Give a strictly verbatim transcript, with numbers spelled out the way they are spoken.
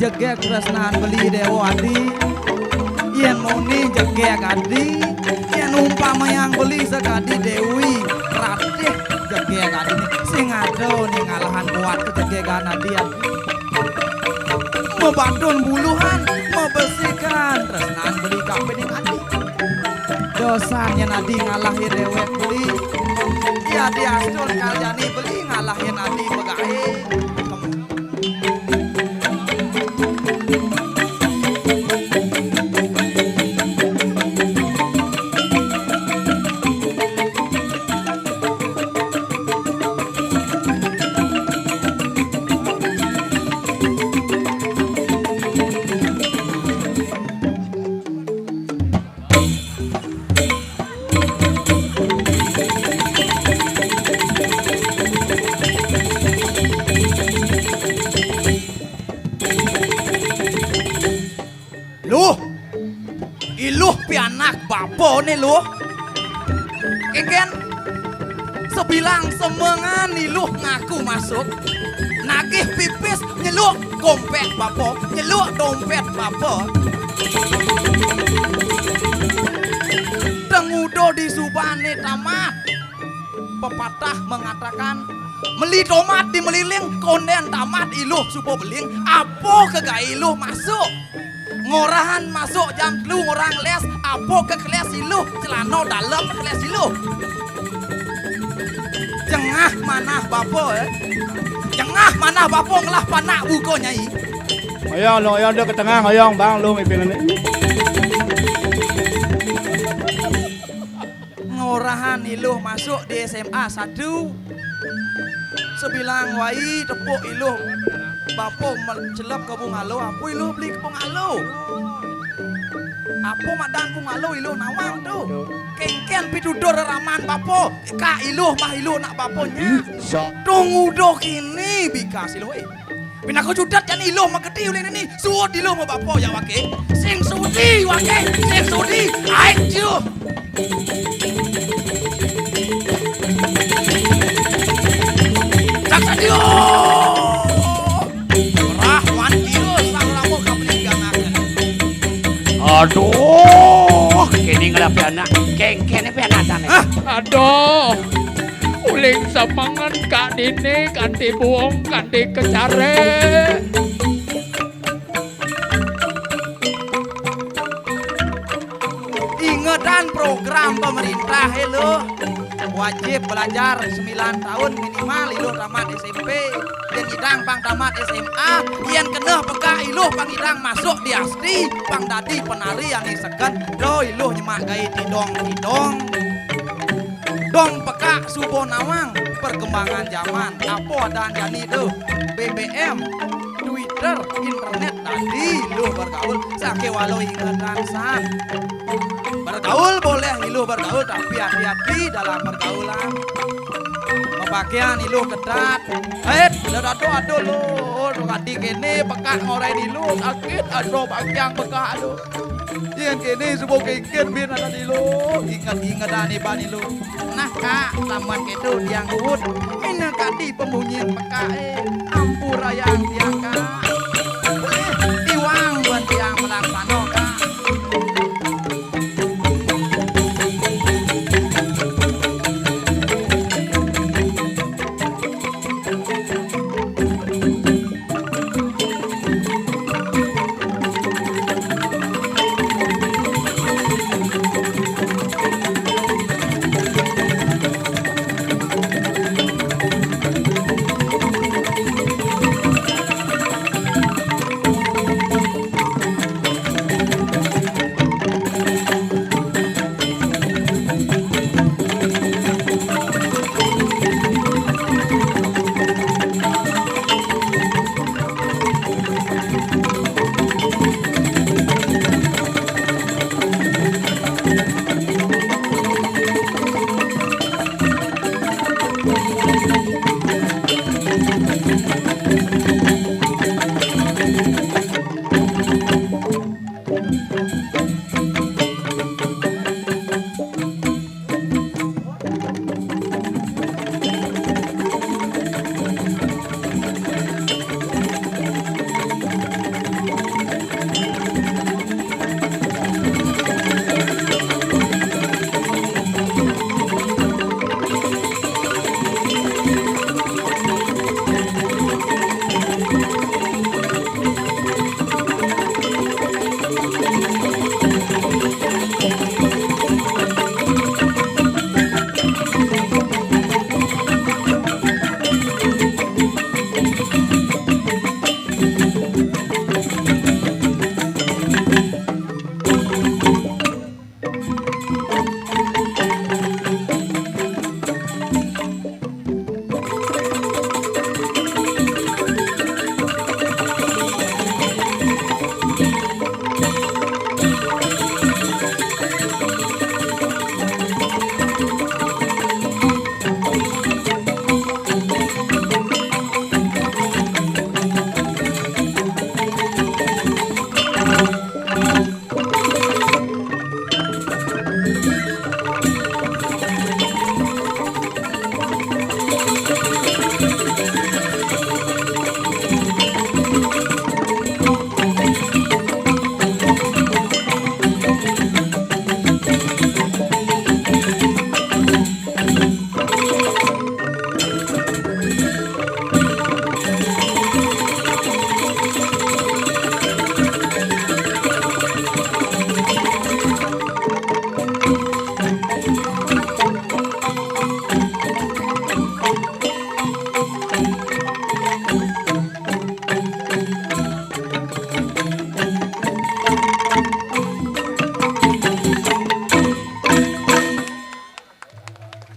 Jegég tresnan beli Déwa Adi. Yén muni jegég adi, yén umpamayang beli sakadi Déwi Ratih jegég adi, sing ada né ngalahan kuat kejegégan adi. Mabantun buluhan, mabesikan tresnan beli kapining adi. Dosan yén adi ngalahin déwék beli. Yén adi astun kalyani beli ngalahin adi magaé. Luh, Iluh pianak bapané, Luh. Kénkén, sabilang semengan Iluh ngaku masuk, nagih pipis nyeluk dompét bapa, nyeluk dompét bapa. Teng uduh disubané tamat. Pepatah mengatakan, meli tomat di Meliling, kondén tamat Iluh suba beling. Apa ka gaé Iluh masuk? Ngorahan masuk jam telu ngorahang les, apa ka keles Iluh? Celana dalem keles Iluh. Jengah manah bapa, eh. Jengah manah bapa ngelah panak buka nyai. Ngoyong, Luh, ngoyong, dah ke tengah, ngoyong, bang, Luh, mimpin ni. Ngorahan Iluh masuk di S M A satu. Sabilang wai tepuk Iluh bapa mel-, celep ka bungalo, apa Iluh beli ka bungalo? Apa madan bungalo Iluh nawang tu? Kénkén pitutur raman bapa, ka Iluh mah Iluh nak bapa nya. Tung uduh kini bikas Iluh, eh. Pinaka judet jani Iluh magedi ulih nini. Suud Iluh mabapa ya waké. Sing sudi waké, sing sudi. Aik jiu. Cak sadio. Rahman Dio sang lama ka pelinggangan. Aduh, kini ngelapi anak. Kénkén pe anak tane. Hah? Aduh. Uling semengan ka dini kanti buung kanti kecare. Ingetan program pemerintah, eh, Luh. Wajib belajar sembilan tahun minimal, Iluh tamat S M P. Yén ngidang pang tamat S M A, yén keneh pekak Iluh pang ngidang masuk di asti, pang dadi penari ané seken, do Iluh nyemak gaé tidong-tidong. Dong pekak suba nawang perkembangan zaman. Apa adan jani tu? B B M, Twitter, internet, dadi Iluh bergaul. Sakéwala ingetan san. Bergaul boleh Iluh bergaul, tapi hati-hati dalam pergaulan. Mapakian Iluh ketat. Eh, dah dado ado Luh. Kadi kéné pekak ngorahin Iluh. Sakit ado pakian pekak ado. Yén kéné suba kénkén bin anak Iluh, inget-ingetan iban Iluh. Nah, Kak, lamun kéto tiang uut, minakadi pamunyin pekaké, ampurayang tiang, Kak. Iwang ban tiang malaksana, Kak.